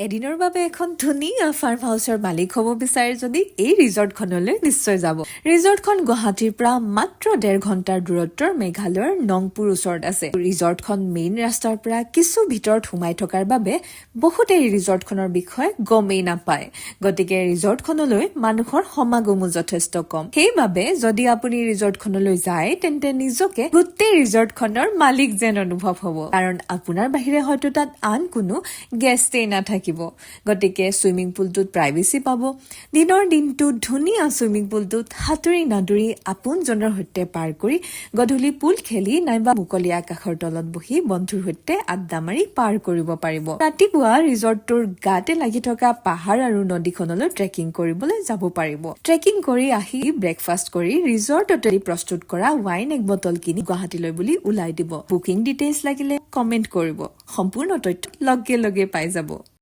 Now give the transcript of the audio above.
এদিনৰ বাবে এখন ধুনীয়া ফাৰ্ম হাউচৰ মালিক হ'ব বিচাৰে যদি এই ৰিজৰ্টখনলৈ নিশ্চয় যাব। ৰিজৰ্টখন গুৱাহাটীৰ পৰা মাত্ৰ 1.5 ঘণ্টাৰ দূৰত্বৰ মেঘালয়ৰ নংপুৰ ওচৰত আছে। ৰিজৰ্টখন মেইন ৰাস্তাৰ পৰা কিছু ভিতৰত সোমাই থকাৰ বাবে বহুতে এই ৰিজৰ্টখনৰ বিষয়ে গমেই নাপায়। গতিকে ৰিজৰ্টখনলৈ মানুহৰ সমাগমো যথেষ্ট কম। সেইবাবে যদি আপুনি ৰিজৰ্টখনলৈ যায়, তেন্তে নিজকে গোটেই ৰিজৰ্টখনৰ মালিক যেন অনুভৱ হ'ব, কাৰণ আপোনাৰ বাহিৰে হয়তো তাত আন কোনো গেষ্টেই নাথাকিব। গতিকে চুইমিং পুলটোত প্ৰাইভেচি পাব। দিনৰ দিনটো ধুনীয়া চুইমিং পুলটোত সাঁতুৰি নাদুৰি আপোনজনৰ সৈতে পাৰ কৰি গধূলি পুল খেলি নাইবা মুকলি আকাশৰ তলত বহি বন্ধুৰ সৈতে আড্ডা মাৰি পাৰ কৰিব পাৰিব। ৰাতিপুৱা ৰিজৰ্টটোৰ গাতে লাগি থকা পাহাৰ আৰু নদীখনলৈ ট্ৰেকিং কৰিবলৈ যাব পাৰিব। ট্ৰেকিং কৰি আহি ব্ৰেকফাষ্ট কৰি ৰিজৰ্টতে প্ৰস্তুত কৰা ৱাইন এক বটল কিনি গুৱাহাটীলৈ বুলি ওলাই দিব। বুকিং ডিটেইলছ লাগিলে কমেণ্ট কৰিব, সম্পূৰ্ণ তথ্য লগে লগে পাই যাব।